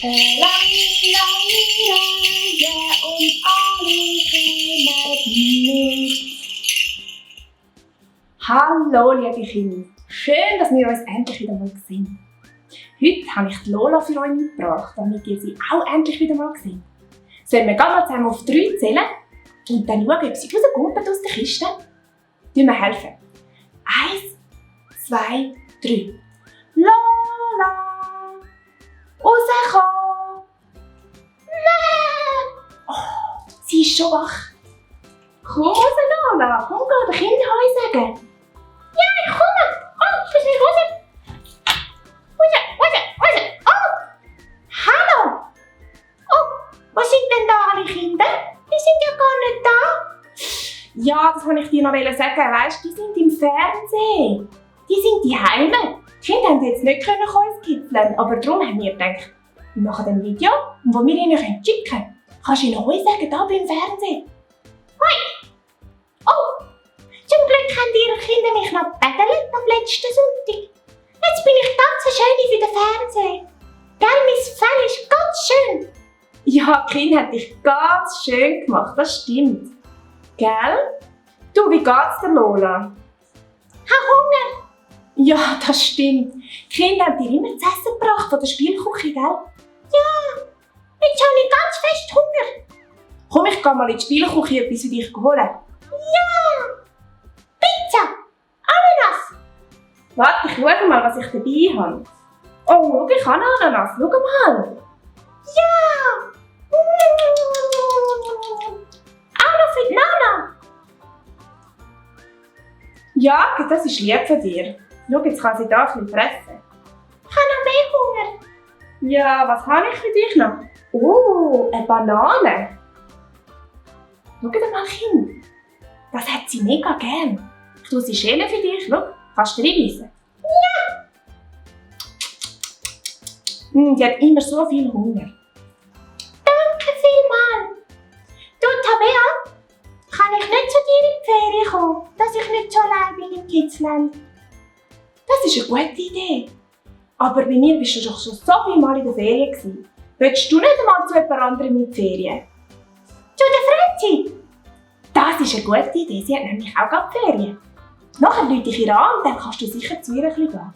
Lange, lange Reise und alle kommen mit. Hallo liebe Kinder, schön, dass wir uns endlich wieder mal sehen. Heute habe ich die Lola für euch mitgebracht, damit ihr sie auch endlich wieder mal seht. Sollen wir mal zusammen auf 3 zählen und dann schauen, ob sie rauskommt aus der Kiste? Wir helfen. 1, 2, 3. Lola! Rauskommen! Nein! Oh, sie ist schon wach. Komm raus, Lola! Komm, geh den Kindern Heu sagen. Ja, ich komme! Oh, ich muss nicht raus! Hallo! Oh, was sind denn da alle Kinder? Die sind ja gar nicht da. Ja, das wollte ich dir noch sagen. Weißt du, die sind im Fernsehen. Die sind die Heime. Die Kinder haben jetzt nicht uns kitzeln, aber darum haben wir gedacht, wir machen ein Video, wo wir ihnen schicken können. Kannst du ihnen Heu sagen, da beim Fernsehen? Hoi! Oh, zum Glück haben ihre Kinder mich noch gebeten am letzten Sonntag. Jetzt bin ich ganz schön für den Fernsehen. Gell, mein Fell ist ganz schön. Ja, die Kinder hat dich ganz schön gemacht, das stimmt. Gell? Du, wie geht's dir, Lola? Ich habe Hunger. Ja, das stimmt. Die Kinder haben dir immer zu essen gebracht von der Spielküche, gell? Ja, jetzt habe ich ganz fest Hunger. Komm, ich gehe mal in die Spielküche etwas für dich holen. Ja! Pizza! Ananas! Warte, ich schaue mal, was ich dabei habe. Oh, schau, ich habe Ananas. Schau mal. Ja! Auch noch für die Nana. Ja, das ist lieb von dir. Schau, jetzt kann sie da ein bisschen fressen. Ich habe noch mehr Hunger. Ja, was habe ich für dich noch? Oh, eine Banane. Schau dir mal, Kind. Das hat sie mega gern. Ich tue sie schälen für dich. Schau, kannst du reinbeissen? Ja! Die hat immer so viel Hunger. Danke vielmals. Du, Tabea, kann ich nicht zu dir in die Ferien kommen, dass ich nicht so allein bin im Kidsland? Das ist eine gute Idee. Aber bei mir bist du doch schon so viele Mal in der Ferien gewesen. Willst du nicht einmal zu jemand anderem in die Ferien? Zu der Franzi? Das ist eine gute Idee. Sie hat nämlich auch gerade Ferien. Nachher rufe ich ihr an und dann kannst du sicher zu ihr ein bisschen gehen.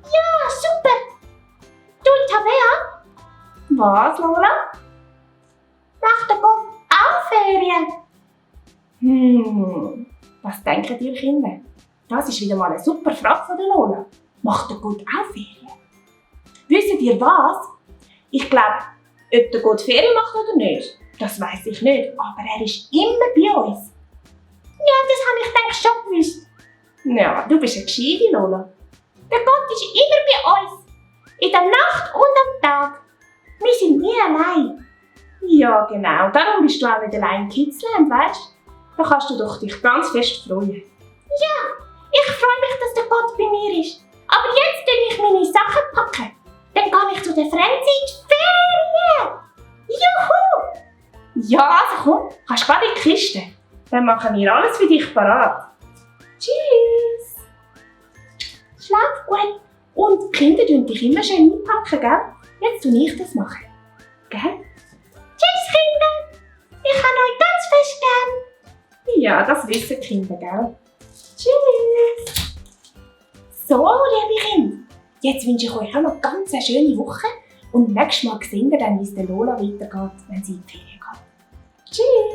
Ja, super. Du, Tabea? Was, Lola? Macht der Gott auch Ferien? Was denken ihr Kinder? Das ist wieder mal eine super Frage von der Lola. Macht der Gott auch Ferien? Wisst ihr was? Ich glaube, ob der Gott Ferien macht oder nicht, das weiss ich nicht. Aber er ist immer bei uns. Ja, das habe ich denke schon gewusst. Ja, du bist eine gescheite, Lola. Der Gott ist immer bei uns. In der Nacht und am Tag. Wir sind nie allein. Ja, genau. Darum bist du auch nicht allein im Kidsland, weißt du? Da kannst du doch dich ganz fest freuen. Ja, ich freue mich, dass der Gott bei mir ist. Aber jetzt packen ich meine Sachen. Dann gehe ich zu der Franzi in die Ferien. Juhu! Ja, also komm, kannst gerade in die Kiste. Dann machen wir alles für dich parat. Tschüss! Schlaf gut. Und die Kinder tun dich immer schön einpacken, gell? Jetzt tue ich das machen. Gell? Tschüss, Kinder! Ich habe euch ganz fest gern. Ja, das wissen die Kinder, gell? Tschüss! So, liebe Kinder, jetzt wünsche ich euch auch noch ganz eine schöne Woche und nächstes Mal sehen wir dann, wie es der Lola weitergeht, wenn sie in die Ferien geht. Tschüss!